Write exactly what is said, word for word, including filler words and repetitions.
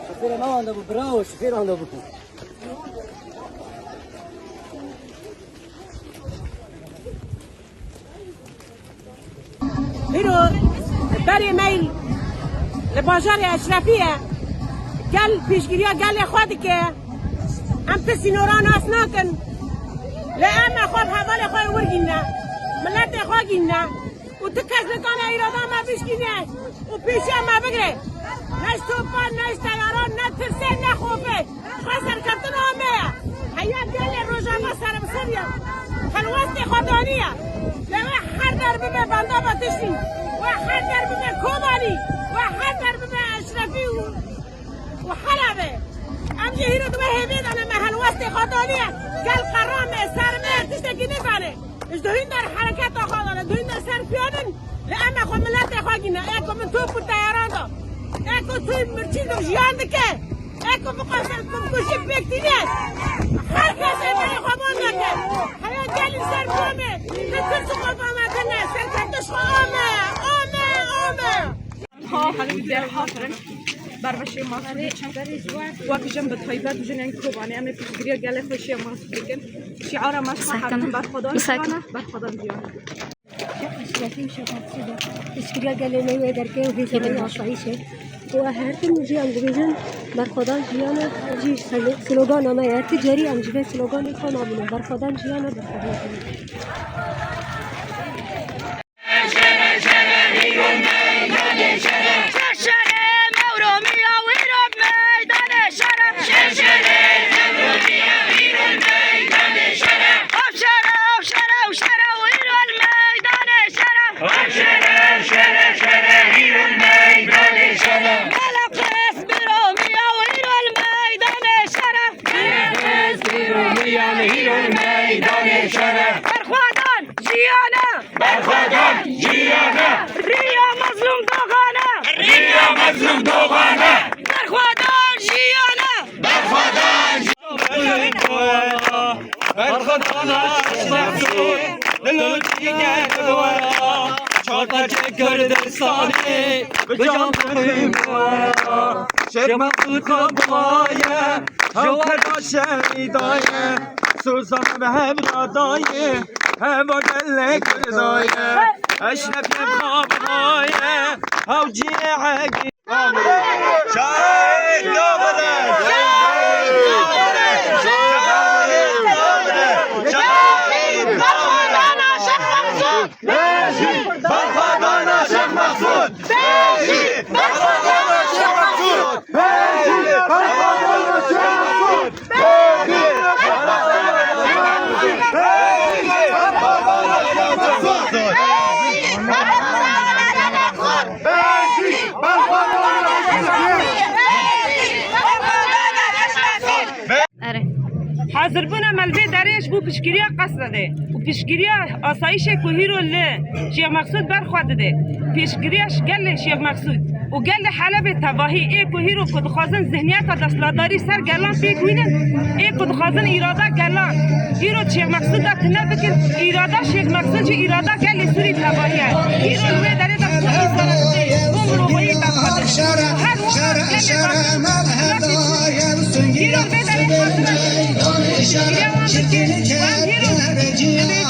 Şofêra me wenda bû, bravo, şofêra wenda bû. Îro berê me li bajarê Eşrefî ye. Gel piştgiriya gelê xwe dike. Em ti sînora nas nakin. Lê em ê xwe bi hevalê xwe wir gînine. Miletê xwe gînine. Û ti kes nikane îrada me bişkîne û pêşiya me bigire. Ne ji topan, ne ji teyaran, ne tirsê, ne xofê. Xwe serkeftin a me ye. Heya gelê Rojava ser bi ser ye. Helwestê xwe daniye. Lê wê her der bibe bendava tiştî. Wê her der bibe Kobanî. Wê her der bibe Eşrefî û, û Helebê. Em jî hîro di wê hêvê de ne, me helwestê xwe daniye. Gel qera me, ser me, tiştekî nizane. Ji duhîn der hereketa xwe dane, duhîn der ser piyan in, li em e xwe miletê xwe gîne. Ê ku min top û teyaran da. Ê ku tu mirçî li jiyan dike. Ê ku biqase ku kuşik pêk tîne. Her kes ê berê xwe ban neke. Heya gelî ser piyan e. Li tirs û xwe ban neke ne. Serkeftiş xwe ame. Ame, ame. Ha, hemî derhatin. Berveşê Masûdê çend wek jin bi taybet jinên Kobanê em ê piştgiriya gelê xwe Şêx Masûd dikin. Şiara me ji xwe Misakin. Herin berxwedan Misakin. Jiyana, berxwedan jiyana. Şêx Eşrefî û Şêx Masûdê. Piştgiriya gelê me wê derkê û hêzê me asayîşê. Û her tim jî em dibêjin berxwedan jiyana, ev jî slo-, slogana me ye. Her ti carî em ji vê sloganê xwe namînin. Berxwedan jiyana, berxwedan jiyana. Şer şerê mewromiya wîro meydanê şere. Şer şerê mewromiya wîro meydanê şere. Ew şere, ew şere, ew şere wîro meydanê şere. Ew şere, ew şere, şere wîro meydanê şere. Gelo qes biro miya wîro meydanê şere. Gelo qes biro miya wîro meydanê şere. Berxwedan jiyana. Berxwedan jiyana. Riya mezlûm doxane. Riya mezlûm doxane. Berxwedan jiyana. Berxwedan jiyana. Berxwedan jiyana. Dilo çî gel waya. Çarpacê Kurdistanê. Bi can dixwîm waya. Şêx Mesûd xwe buwaye. Hew keda şehîdaye. Sozan bi hev radaye. Heva gelek daye. Eşrefê xwe buwaye. Hew cihê hegî. Şehîd nabine! Şehîd nabine! Şehîd nabine! Şehîd nabine! Berxwedana Şêx Mesûd! Berxwedana Şêx Mesûd! Berxwedana Şêx Mesûd! Erê. Hazirbûna me li vê derê ji bo piştgiriya qesre de û piştgiriya asayîşê ku hîro li Şêx Mexsûd ber xwe dide. Piştgiriya ji gelê Şêx Mexsûd û gelê Helebê tevahî ê ku hîro ku dixwazin zihniyeta desthilatdarî ser gelan pêk wînin, ê ku dixwazin îrada gelan hîro Şêx Mexsûd de tune bikin, îrada Şêx Mexsûd jî îrada gelê Sûrî tevahî ye. Hîro li wê derê de Sûrî serhedê bo mirovahî berxwe dide. Her wiha gelê Hîro li vê derê dixwazin piştgiriya wan bikin û em hîro dibêjin.